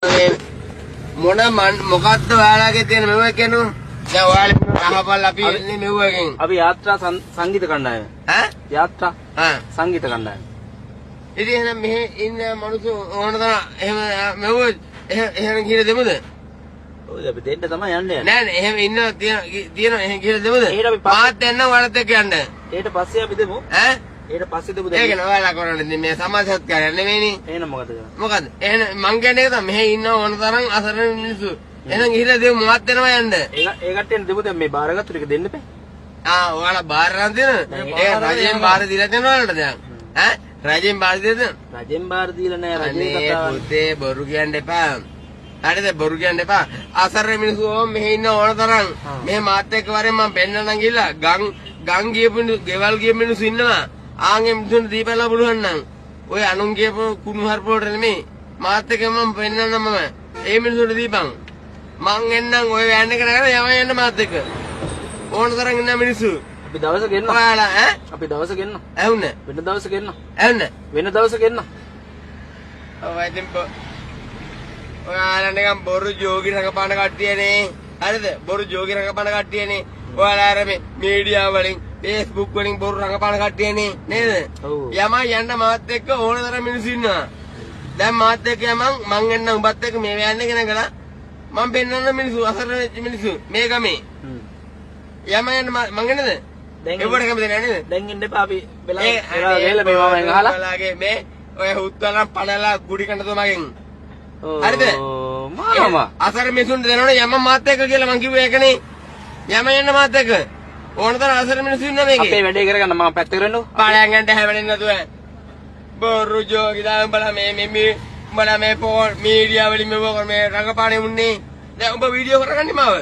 මේ මොන මොකද්ද ඔයාලගේ තියෙන මෙව කියනු? දැන් ඔයාලා අහපල් අපි එන්නේ මෙව එකෙන්. අපි යාත්‍රා සංගීත කණ්ඩායම. ඈ? යාත්‍රා ආ සංගීත කණ්ඩායම. ඉතින් එහෙනම් මෙහෙ ඉන්න මිනිස්සු ඕන තරම් එහෙම මෙව එහෙම ගිහලා දෙමුද? ඔව් අපි දෙන්න තමයි යන්නේ. නෑ නෑ එහෙම ඉන්න තියෙන එහෙම ගිහලා දෙමුද? එහෙට අපි මාත් එන්න ඔයාලත් එක්ක යන්න. ඊට පස්සේ අපි දෙමු. ඈ? ඊට පස්සේ දෙමු ඒක දැන්. නේ ඔයාලා කරන්නේ ඉතින් මේ සමාජ සත්කාරයක් නෙමෙයිනේ. එහෙනම් මොකද කරන්නේ? මොකද? එහෙනම් මං කියන්නේ ඒක තමයි මෙහෙ ඉන්න ඕන තරම් අසරණ මිනිස්සු. එහෙනම් ගිහලා දෙමු මාත් එනවා යන්න. ඒ ඒ කට්ටියන් දෙමු දැන් මේ බාරගත්තු ටික දෙන්න එපා. ආ ඔයාලා බාර අරන් තියෙනවද? ඒ රජයෙන් බාර දීලා තියෙනවද ඔයාලට දැන්? ඈ? රජයෙන් බාර දීලා තියෙනවද? රජෙන් බාර දීලා නෑ රජේ අනේ කතාව. පුතේ බොරු කියන්න එපා. හරිද බොරු කියන්න එපා. අසරණ මිනිස්සු ඕම මෙහෙ ඉන්න ඕන තරම්. මෙහෙ මාත් එක්ක වරෙන් මං පෙන්නන්නම් ගිහලා ගම් ගම් ගියපු ගෙවල් ගිය මිනිස්සු ඉන්නවා. ආන් ඒ මිනිස්සුන්ට දීපලා පුළුවන් නම් ඔය අනුන් කියපු කුණු හarp වලට නෙමෙයි. මාත් එක්ක මං පෙන්නන්නම් මම. ඒ මිනිස්සුන්ට දීපන්. මං එන්නම් ඔය වෑන් එක නගලා යම යන්න මාත් එක්ක. ඕන තරම් ඉන්න මිනිස්සු. අපි දවසක එන්න. ඔයාලා ඈ අපි දවසක එන්න. ඇහුන්නේ වෙන දවසක එන්න. ඇහුන්නේ වෙන දවසක එන්න. ඔව් ඉතින් ඔයාලා නිකන් බොරු ජෝගි රඟපාන කට්ටියනේ. හරිද? බොරු ජෝගි රඟපාන කට්ටියනේ. ඔයාලා අර මේ මීඩියා වලින් Facebook වලින් බොරු රඟපාන කට්ටියනේ නේද? ඔව්. යමන් යන්න මාත් එක්ක ඕන තරම් මිනිස්සු ඉන්නවා. දැන් මාත් එක්ක යමන් මං එන්න උඹත් එක්ක මේ වෑන් එක නගලා මං පෙන්නන්න මිනිස්සු අසරණ වෙච්ච මිනිස්සු මේ ගමේ. යමන් යන්න මං එන්නද? දැන් එව්වට කැමති නෑ නේද? දැන් එන්න එපා අපි වෙලාව ඒ වෙලාව ගිහලා මේ මාමෙන් අහලා. ඔයාලගේ මේ ඔය හුත්තනම් පණලා ගුඩි කන්න තෝ මගෙන්. හරිද? මාමා අසර මිනිසුන්ට දෙනවනේ යම මාත් එක්ක කියලා මං කිව්වේ ඒකනේ. යම යන්න මාත් එක්ක. ඕන තරම් අසර මිනිස්සු ඉන්නවා මේකේ. අපේ වැඩේ කරගන්න මම පැත්තකට වෙන්නකෝ. පාලයන් ගන්න හැවෙන්නේ නැතුව. බොරු ජෝගි දාන උඹලා මේ මේ මේ උඹලා මේ පොල් මීඩියා වලින් මෙව මේ රංගපානේ උන්නේ. දැන් උඹ වීඩියෝ කරගන්නේ මාව.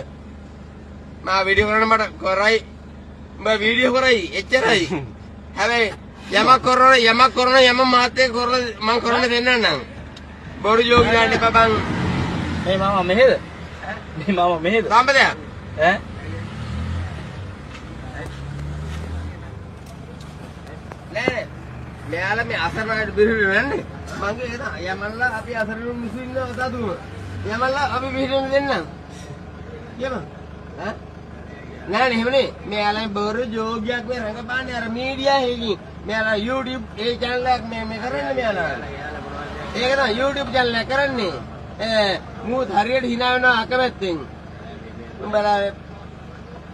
මා වීඩියෝ කරන්න මට කරයි. උඹ වීඩියෝ කරයි එච්චරයි. හැබැයි යමක් කරන යමක් කරන යම මාත් එක්ක කරන මං කරන්න දෙන්නම්. බොරු ජෝගි දාන්න එපා බං. මේ මාමා මෙහෙද? මේ මාමා මෙහෙද? සම්පතයා. ඈ නෑ නෑ. මෙයාලා මේ අසරණයට බිහිවෙ වෙන්නේ. මං කිව්වේ ඒක තමයි. යමන්ලා අපි අසරණ මිනිස්සු ඉන්නවා සතුම. යමන්ලා අපි බිහිවෙන්න දෙන්නම්. කියමු. ඈ? නෑ නේ එහෙම නේ. මෙයාලා බොරු ජෝගියක් මේ රඟපාන්නේ අර මීඩියා එකකින්. මෙයාලා YouTube ඒ චැනල් එකක් මේ මේ කරන්නේ මෙයාලා. ඒක තමයි YouTube channel එක කරන්නේ. ඈ මූත් හරියට hina වෙනවා අකමැත්තෙන්. උඹලා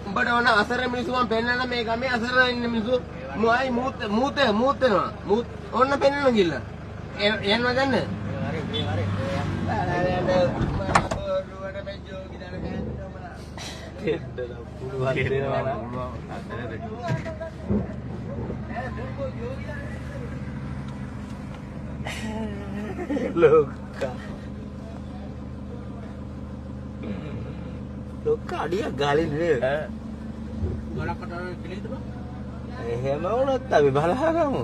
උඹට ඕන අසරණ මිනිස්සු මං පෙන්නන්න මේ ගමේ අසරණ ඉන්න මිනිස්සු මොයි මූත් මූත් මූත් වෙනවා මූත් ඕන්න පෙන්නන්න ගිහලා එනවා ගන්න දෙන්න නම් පුළුවන් දෙනවා නම්. ලොක්කා ලොක්කා අඩියක් ගාලින් නේද? එහෙම වුණොත් අපි බලාගමු.